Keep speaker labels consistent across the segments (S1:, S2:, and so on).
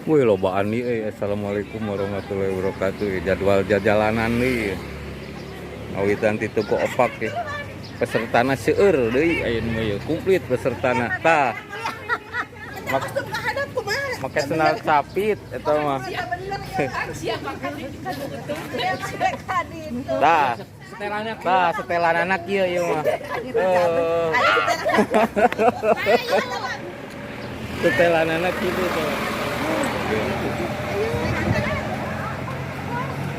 S1: Wih, lobaan nih euy. Assalamualaikum warahmatullahi wabarakatuh. Jadwal jajalanan nih. Awitan ti toko opak ya. Pesertana seueur deui ayeuna mah ye. Komplit pesertana. Tah. Make sendal capit eta mah. Tah. Tah, setelan anak ieu ieu mah. Setelan anak gitu tuh.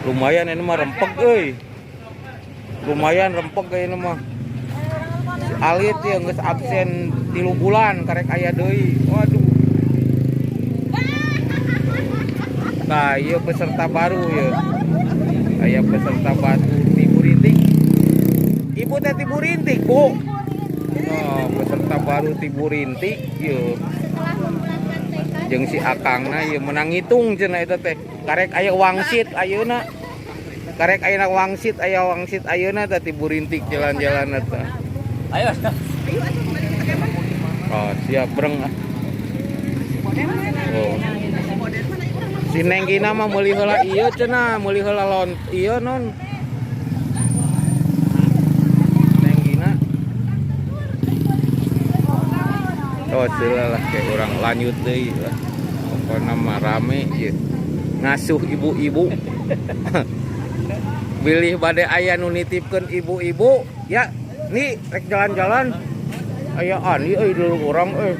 S1: Lumayan ini mah rempeg euy. Lumayan rempeg ini mah. Si Alit ya geus absen 3 bulan karek aya deui. Waduh. Nah, ieu peserta baru ya. Aya peserta baru ti Burintik. Ibu teh ti Burintik, Bu. Oh, peserta baru ti Burintik ieu. Jeung si akangna ieu menang ngitung cenah eta teh. Karek aya wangsit ayeuna. Karek ayeuna wangsit, aya wangsit ayeuna teh ti Burintik jalan-jalan eta.
S2: Ayo.
S1: Oh, siap breng ah. Oh. Si Neng Gina mah meuli heula ieu cenah, meuli heula lon ieu non. Neng Gina. Oh, sila lah kayak orang lanjut deui lah. Pokona mah rame ieu. Ngasuh ibu-ibu. Bilih bade aya nu nitipkeun ibu-ibu, ya. Nih rek jalan-jalan. Aya ani euy dulu urang euy.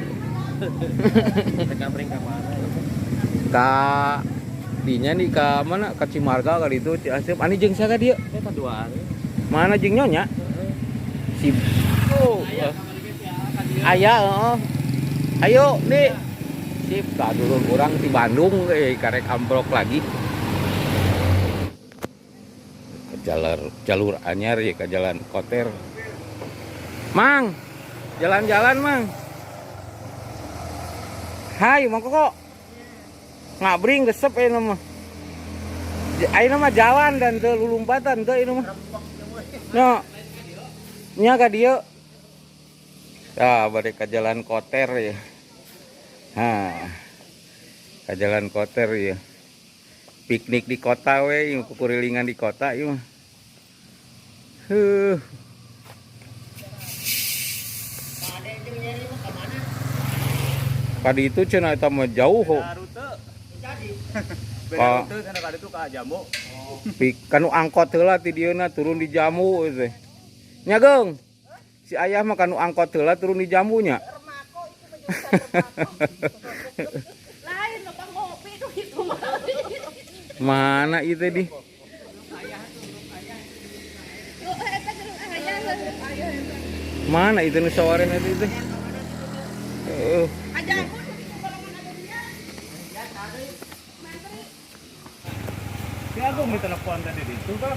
S1: Ka dinya nih ka mana? Ka Cimarga kali itu Ciasep. Ani jeung saha dieu?
S2: Eta duaan.
S1: Mana jeung nyonya? Si oh. Aya heeh. Ayo nih. Sip, tah dulur urang di Bandung euy karek ambrok lagi. Ke jalur anyar ya ke jalan Koter. Mang, jalan-jalan Mang. Hai, Mang Koko. Ngabring gesep ayeuna mah. Ayeuna mah jalan dan teu lulumpatan teu ayeuna mah. No. Nya ka dieu. Tah bade ka jalan Koter ya. Hah. Ka jalan Koter ya. Piknik di kota we, kukurilingan di kota ieu mah. Huh. Kadi itu cenah eta mah jauh kok.
S2: Beda rute sana kadi itu ka Jambu.
S1: Pik kanu angkot heula ti dieuna turun di Jambu teh. Nya Geung. Si ayah mah kanu angkot heula turun di Jambunya.
S3: Lain lupa ngopi tuh itu mah.
S1: Mana itu di? Mana itu nu sawarena itu teh? Heeh.
S2: Si Agung minta telepon tadi di itu kah?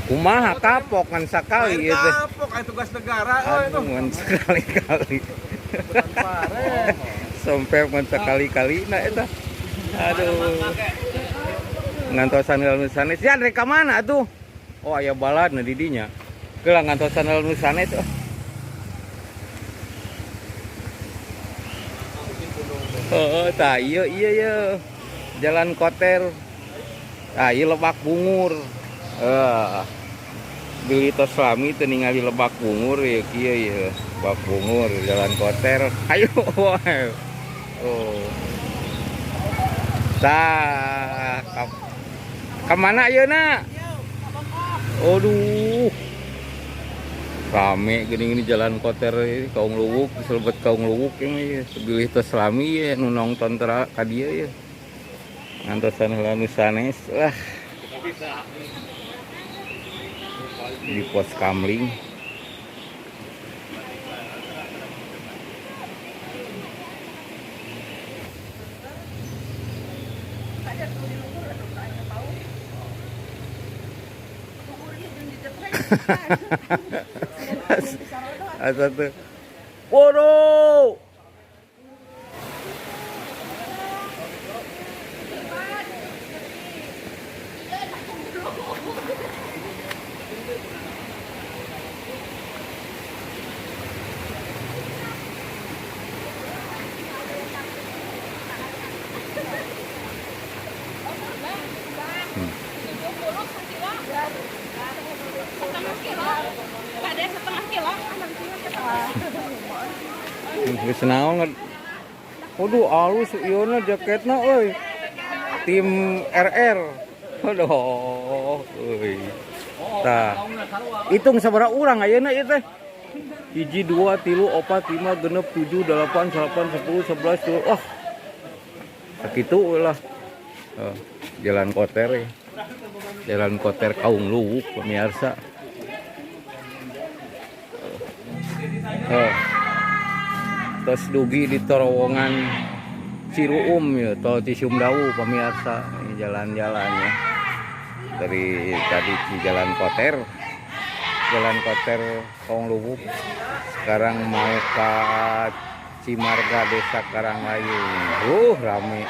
S1: Kumaha kapok ngan sakali ieu teh.
S2: Kapok aya tugas negara euy itu.
S1: Ngan sekali-kali. Sampai ngan sekali-kali na eta. Aduh. Ngantosan heula nu sanes. Ya rek ka mana atuh? Oh aya balad na di dinya. Geula ngantosan heula nu sanes. Oh, tah ieu ieu ieu. Jalan Koter. Ah, ieu Lebak Bungur. Beli tos lami teu ningali Lebak Bungur ya kieu ieu. Lebak Bungur, Jalan Koter. Ayo. Oh. Tah, ka mana ayeuna? Aduh. Rame gini gini Jalan Koter ini Kaung Luwuk, selebet Kaung Luwuk ini ya. Bilih tos lami ya nu nongton tera ka dieu ya. Ngantosan heula nu sanes lah. Di pos kamling. Asa tuh. Waduh. Geus naon. Waduh, alus ieu na jaketna euy. Tim RR. Aduh, euy. Tah. Hitung sabaraha urang ayeuna ieu teh? 1, 2, 3, 4, 5, 6, 7, 8, 9, 10, 11, 12. Wah. Sakitu lah. Oh, jalan koter ya. Jalan koter Kaung Luwuk pemirsa. Oh. Terus dugi di terowongan Ciruum ya, tol Cisumdawu pemirsa. Ini jalan-jalannya. Dari tadi di jalan koter. Jalan koter Kaung Luwuk. Sekarang mau ke Cimarga Desa Karanglayung. Rame.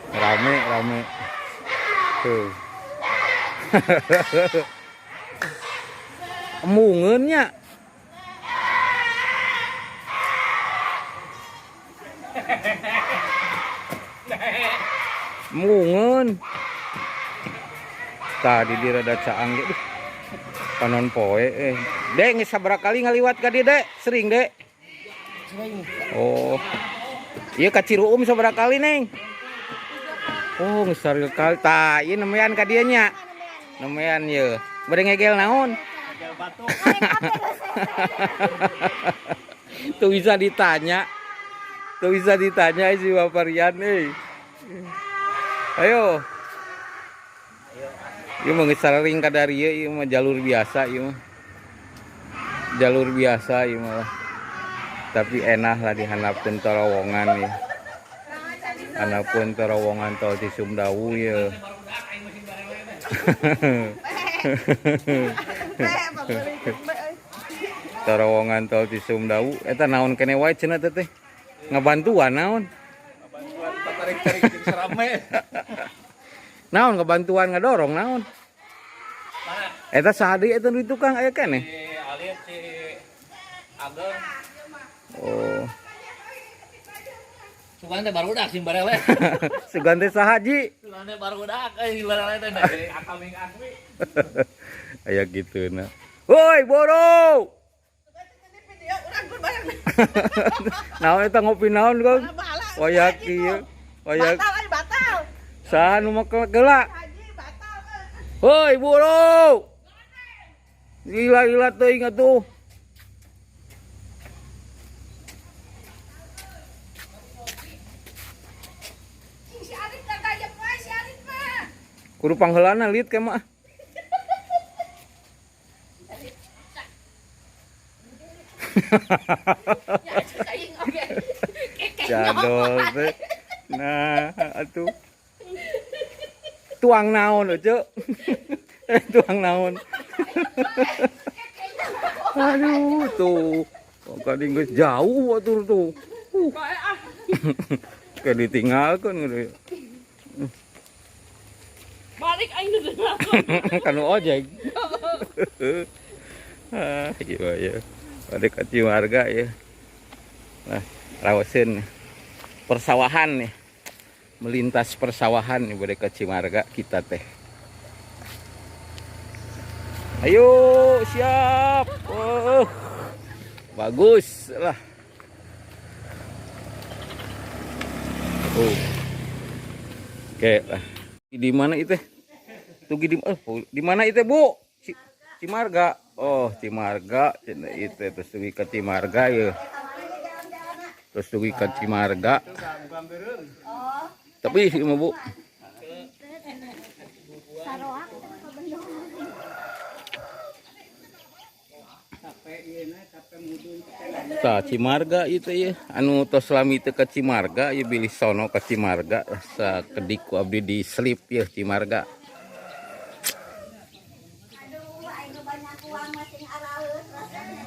S1: Rame, rame. Tuh. Embungeun nya. Embungeun. Tadi di rada caang ge. Duh. Panon poe eh. Dek, geus sabaraha kali ngaliwat ka dieu, Dek? Sering, Dek?
S4: Sering.
S1: Oh. Iya ka Ciruum sabaraha kali, Neng? Oh, geus kali. Tah, ieu nemean ka dieu nya. Nemean ieu. Bade ngegel naon?
S2: Ngegel batu.
S1: Tuh bisa ditanya. Tuh bisa ditanya si Bapak Rian euy. Ayo. Ieu mah geus sering ka dieu, ieu mah jalur biasa ieu mah. Jalur biasa ieu mah. Tapi enak lah dihandapkeun terowongan ya. Handapkeun terowongan tol Cisumdawu ya. Terowongan tol Cisumdawu eta naon kene wae cenah teh teh. Ngabantuan naon?
S2: Bantuan tarik-tarik jeung serame.
S1: Naon ngabantuan ngadorong naon?
S2: Mana?
S1: Eta saha deui eta nu di tukang aya keneh?
S2: Si Alit, si Ageng.
S1: Oh.
S2: Sugan teh barudak sing barele.
S1: Sugan teh saha Ji?
S2: Sugan teh barudak euy barele teh dari akaming akmi.
S1: Aya gituna. Woi, boro. Naon eta ngopi naon, Kang? Wayak ieu. Wayak.
S3: Batal, batal.
S1: Saha nu make geula?
S3: Haji batal.
S1: Woi, boro. Gila-gila teuing atuh.
S3: Si Arif kagak wae si Arif mah.
S1: Kudu pangheulana liit ke mah.
S3: Ya aing oge.
S1: Jadol teh. Nah, atuh. Tuang naon euy, tuang naon. Aduh, tuh. Kadi geus jauh atuh tuh. Kayak ditinggalkeun gitu.
S3: Balik aing nu
S1: Kanu ojek. Ah, iya ya. Balik ke Cimarga ya. Nah, rawaseun persawahan nih. Melintas persawahan nih balik ke Cimarga kita teh. Ayo, siap. Oh, bagus lah. Oh. Oke lah. Di mana itu? Tuh di, oh, di mana itu, Bu? Cimarga. Oh, Cimarga cenah itu terus dugi ke Cimarga ya. Terus dugi ke Cimarga. Tapi ieu mah, Bu. Tah Cimarga itu ya, anu tos lami teu ka Cimarga ya bilih sono ka Cimarga sakedik ku abdi di slip ya Cimarga.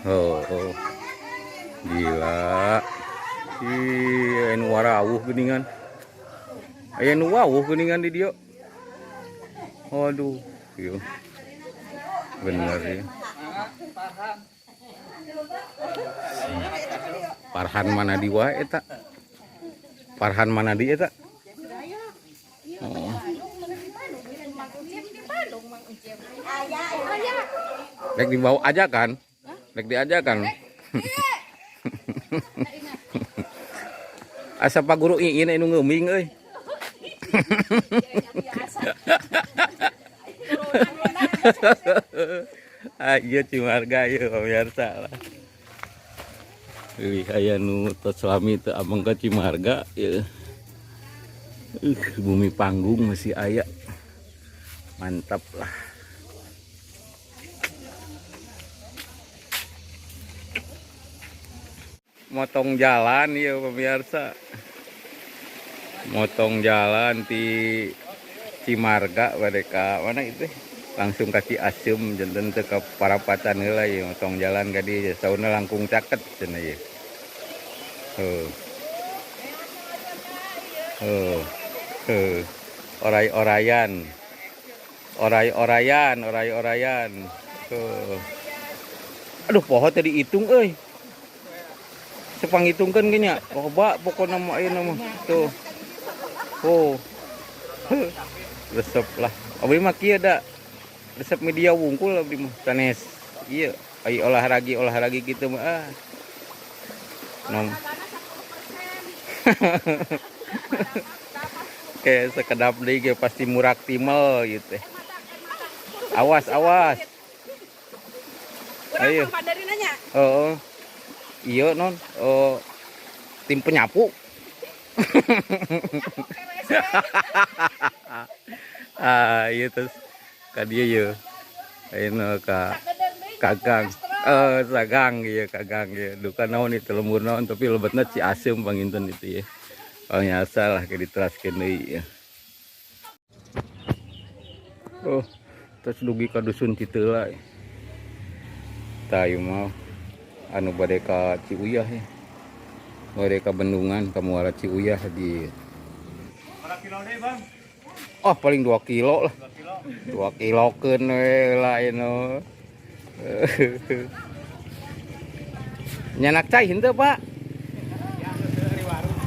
S1: Oh, oh. Gila. Ih, anu warawuh geuningan. Aya nu wawuh geuningan di dieu. Aduh, ieu. Bener ya. Parhan mana di wae eta? Parhan mana di eta? Oh. Rek dibawa aja kan? Rek diajak kan? Asa Pak Guru iin anu ngeuming euy.
S3: Biasa.
S1: Ah, iya Cimarga ieu pemirsa lah. Wih, aya nu tos lami teu ameng ka Cimarga ieu. Bumi panggung masih aya. Mantap lah. Motong jalan ya pemirsa. Motong jalan di Cimarga bade ka mana itu? Langsung ka Ciasem janten teu ka parapatan heula ieu motong jalan ka dieu sauna langkung caket cenah ieu. Heuh. Heuh. Heuh. Oray-orayan. Oray-orayan, oray-orayan. Tuh. Aduh, poho teh dihitung euy. Sepanghitungkeun ge nya. Loba pokona mah ayeuna mah. Tuh. Oh. Resep lah. Abdi mah kieu da. Resep media wungkul abdi mah sanes. Ieu ai olahraga olahraga kitu mah ah. Nom. Kayak sekedap deui ge pasti murak timel gitu. Awas, awas. Ayo.
S3: Urang dari nanya.
S1: Oh, iya non, oh, tim penyapu. Ah, iya terus ka dieu ye. Ayeuna ka Kagang. Eh, sagang iya kagang iya. Duka naon itu lembur naon tapi lebetna Ciasem panginten itu ya. Oh nyasa lah ke diteraskeun deui ya. Oh, terus dugi ka dusun Citeula. Tah ieu mah anu bade ka Ciuyah ya. Bade ka bendungan ka Muara Ciuyah di
S2: Berapa kilo deh bang?
S1: Oh, paling 2 kilo lah.
S2: 2 kilo.
S1: 2 kilo keun we lah ieu. Nyanak cai henteu, Pak?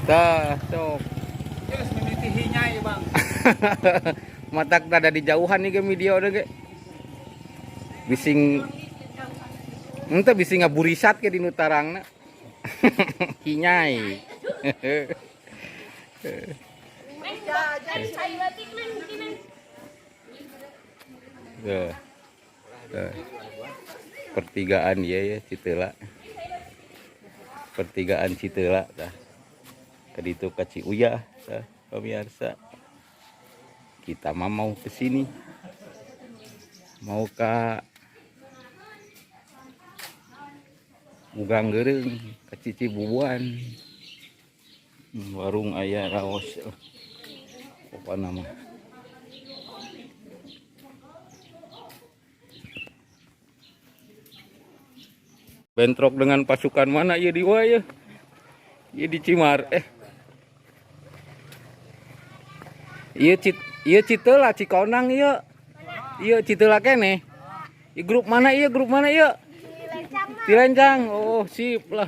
S1: Tah, sok.
S2: Terus mimiti hinyai bang.
S1: Matak rada dijauhan nih ke media udah ge. Bising henteu bising ngaburisat ke di nu tarangna. Hinyai. Tuh. Tuh. Pertigaan iya ya Citeula. Pertigaan Citeula tah. Ka ditu ka Ciuyah tah pemirsa. Kita mah mau ke sini. Mau ka Bugang Geureung, ka Cicibubuan. Warung aya raos. Pokona mah. Bentrok dengan pasukan mana ya di wah ya? Ieu di Cimar eh. Ieu Cit ieu Citeula Cikonang ieu. Ieu Citeula keneh. Ieu grup mana ieu grup mana ieu? Dilencang. Oh, sip lah.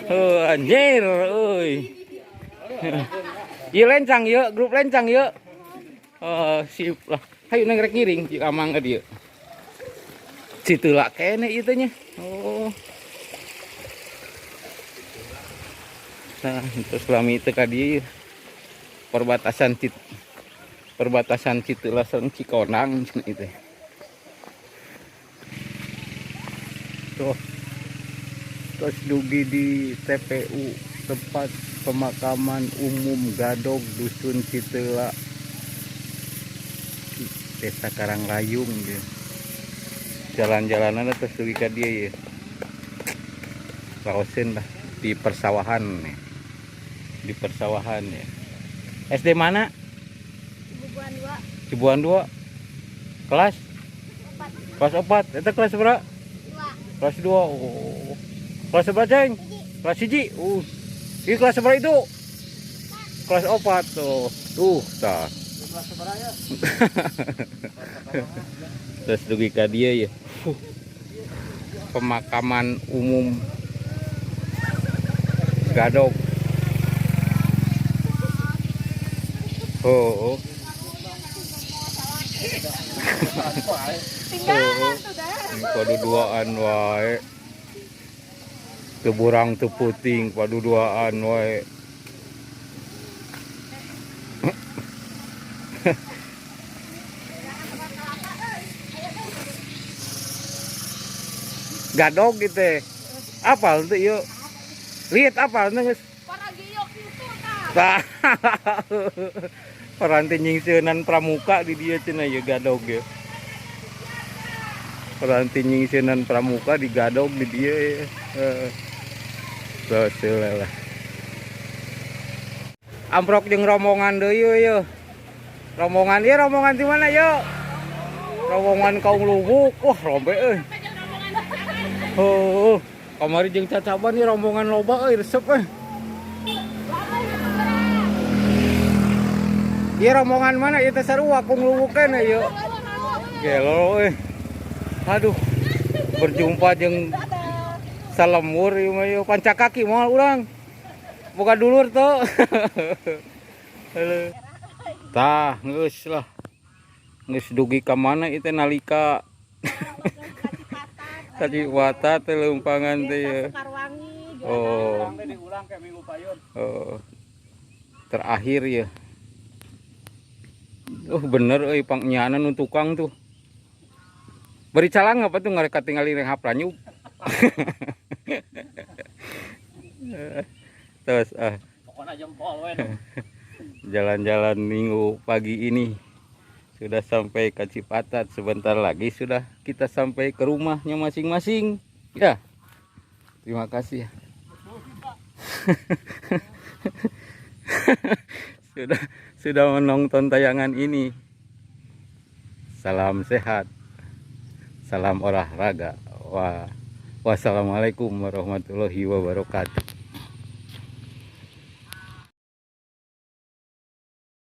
S1: Oh, anjir euy. Ieu lencang ieu, grup lencang ieu. Oh, sip lah. Hayu neng rek ngiring jeung amang ka dieu. Citeula keneh ieu teh nya. Oh. Nah, terus lami teu ka dieu perbatasan Cit perbatasan Citeula sareng Cikonang cenah ieu teh. Tuh. Terus dugi di TPU tempat pemakaman umum Gadog Dusun Citeula Desa Karangrayung dia. Jalan-jalanan terus dugi ka dieu ya. Raoseun lah di persawahan nih. Di persawahan ya. SD mana?
S3: Cibubuan 2.
S1: Cibuan 2. Kelas?
S3: 4.
S1: Kelas 4. Eta kelas berapa?
S3: 2.
S1: Kelas 2. Oh. Kelas berapa, Ceng? Kelas 1. Ini kelas berapa itu? Kelas 4 tuh. Tuh, tah.
S2: Kelas seberapa ya?
S1: Terus dugi ka dieu ya. Pemakaman umum Gadog. Oh, oh.
S3: Tinggalan tuh dah.
S1: Kode duaan wae. Teu burang teu puting paduduaan wae. Gadog gitu. Apal tuh yuk. Lihat apal tuh geus.
S3: Paragiyok itu tah.
S1: Tah. Peranti nyingsieunan pramuka di dieu cenah ieu gadog ye. Peranti nyingsieunan pramuka di gadog di dieu ye. Heeh. Terus lah. Amprok jeung rombongan deui ye. Rombongan ieu rombongan di mana yo? Rombongan kaum lubuk. Wah, rombe euy. Oh, kamari jeung cacaban ieu rombongan loba euy resep euy. Ieu rombongan mana ieu teh sarua kung lubuk keneh ieu. Gelo euy. Aduh. Berjumpa jeung salemur ieu mah ieu pancakaki moal urang. Boga dulur tuh. Halo. Tah, geus lah. Geus dugi ka mana ieu teh nalika Kacipata teh leumpangan teh ya.
S3: Sekarwangi.
S1: Oh.
S2: Urang teh diulang kayak minggu payun.
S1: Oh. Terakhir ya. Oh bener euy pangnyana nu tukang tuh. Beri calang apa tuh ngareka tingali rehap ranyuk. Terus
S2: Pokoknya jempol we.
S1: Jalan-jalan minggu pagi ini sudah sampai ke Cipatat, sebentar lagi sudah kita sampai ke rumahnya masing-masing. Ya. Terima kasih. Sudah menonton tayangan ini. Salam sehat. Salam olahraga. Wah. Wassalamualaikum warahmatullahi wabarakatuh.